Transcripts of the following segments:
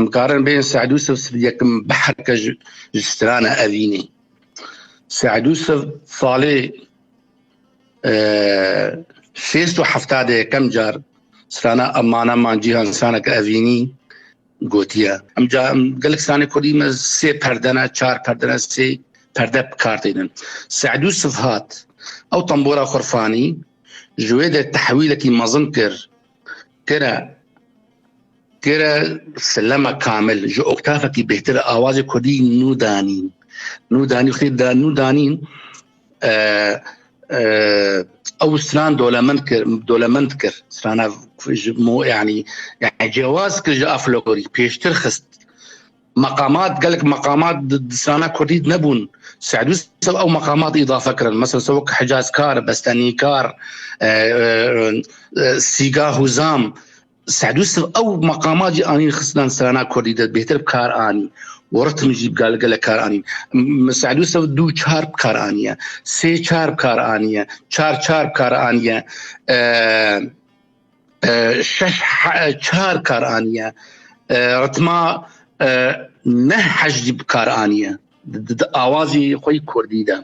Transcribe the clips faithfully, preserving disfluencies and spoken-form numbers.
Em karin bên Seîd Yûsif sibî yekim behreke ji, ji strana evînê. Seîd Yûsif salê, e, şêst û hefta de yekem car strana Emana Man Cîhan straneke evînî gotiye. Em ca, em gelek stranê kurdî me sê perde ne, çar perde ne, sê perde bi kar tênin. Seîd Yûsif hat, ew tembora xurfanî ji wê de tehwîlekî mezin kir. Kire, kire silema kamil, ji oktafekî bêhtir awazê kurdî nû danîn. Nû danî, xêr da nû danîn, e, e, ew stran dolemend kir, dolemend kir. Strana ji mo, yanî, yanî cewaz kir ji a folklorî, pêştir xist. Meqamat, gelek meqamat di, di strana kurdî de nebûn. Seîd Yûsif ew meqamat îdafe kirin. Mesela, se wek Hicazkar, Bestenîkar, e, e, e, Sîga Hûzam. Seîd Yûsif ew meqamat jî anîn xistin strana kurdî de bêhtir bi kar anî. Û ritm jî bi gel-, gelek kar anîn. M-, Seîd Yûsif dû çar bi kar aniye. Sê çar bi kar aniye. Çar çar bi kar aniye. E, e, şeş he-, çar kar aniye. E, ritma, e, neh heş jî bi kar aniye. Di, di, di awazî xwe yî kurdî de.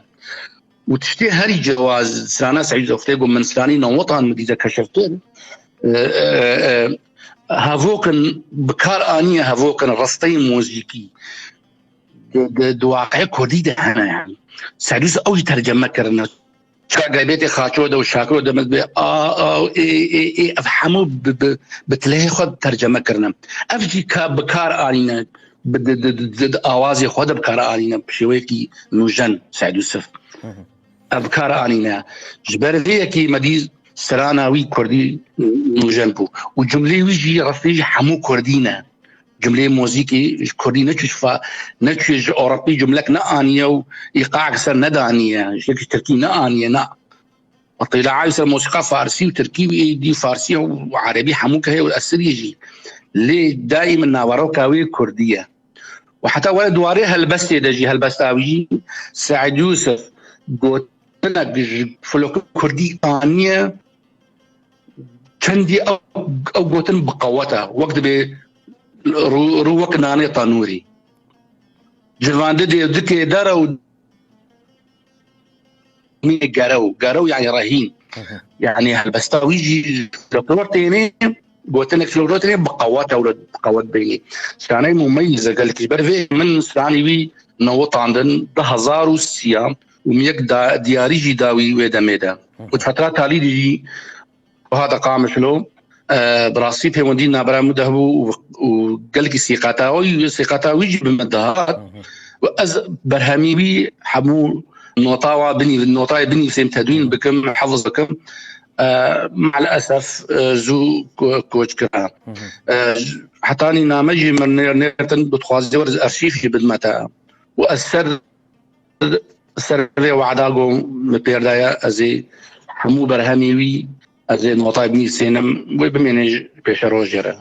Û tiştê herî cewaz strana Seîd Yûsif tê ku min stranî newetan min dîte keşiftir. E, e, e, hevokin bi kar aniye, hevokin rasteyên muzîkî. Di, di, di waqiya kurdî de hene yani. Seîd Yûsif ew jî terceme kirine. Çaga bêtê Xaço de û Şakiro de min dibê a, a, ê, ê, ê, ev hemû bi, bi, bi tilehê xwe terceme kirine. Ev jî ka bi kar anîne, bi, di, di, di, di, di awazê xwe de bi kar anîne, bi şêweyekî nûjen Seîd Yûsif. Hı hı. Ev bi kar anîne. Ji ber vê yekê me dî strana wî kurdî nûjen bû. Û cumleyê wî jî rastî jî hemû kurdî ne. Cumleyê mozîkî ji kurdî neçû ji fa-, neçû ji ewropî cumlek neaniye û îqaek ser nedaniye. Ji tirkî neaniye, na. Îtîlaay ser mosîqa farsî û tirkî û êdî farsî û erebî hemû ke heye û esirî jî. Lê daîm naveroka wê kurdî ye. Û heta were di warê helbestê de jî, helbesta wî jî Seîd Yûsif gotinek ji folklor kurdî aniye, çendî ew, ew gotin bi qewet e. Wek dibê rû, rû wek nanê tenûrî. Civandidê dikê dere û mê gerew. Gerew yani rehîn. Hı hı. Yani helbesta wî jî folklor tênê, gotinek folklor tênê bi qewet e, bi qewet bênî. Straneyê mumeyyiz e gelkî. Ji ber vê min stranî wî newitandin, du hezar û sî û min yek da, diyarî jî da wî wê demê de. Hı hı. Û di fetra talî de jî Hate Qamişlo, e, bi rastî pêwendî navbera min de hebû û, û gelkî sîqata wî, sîqata wî jî bi min dihat. Hı hı. Û ez berhemî wî hemû nota wa binî-, notayê binivîsêm, tedwîn bikim, hifz bikim. E, maalesef, e, zû ko-, koç kira. Hı hı. E, hetanî name jî min nê-, nêrtin, bi dixwazê were arşîv jî bidime te. Û ez ser ser vê wada ku min pê daye, ez ê hemû berhemê wî, ez ê notayê binivîsênim, wê bimêne ji pêşerojê re.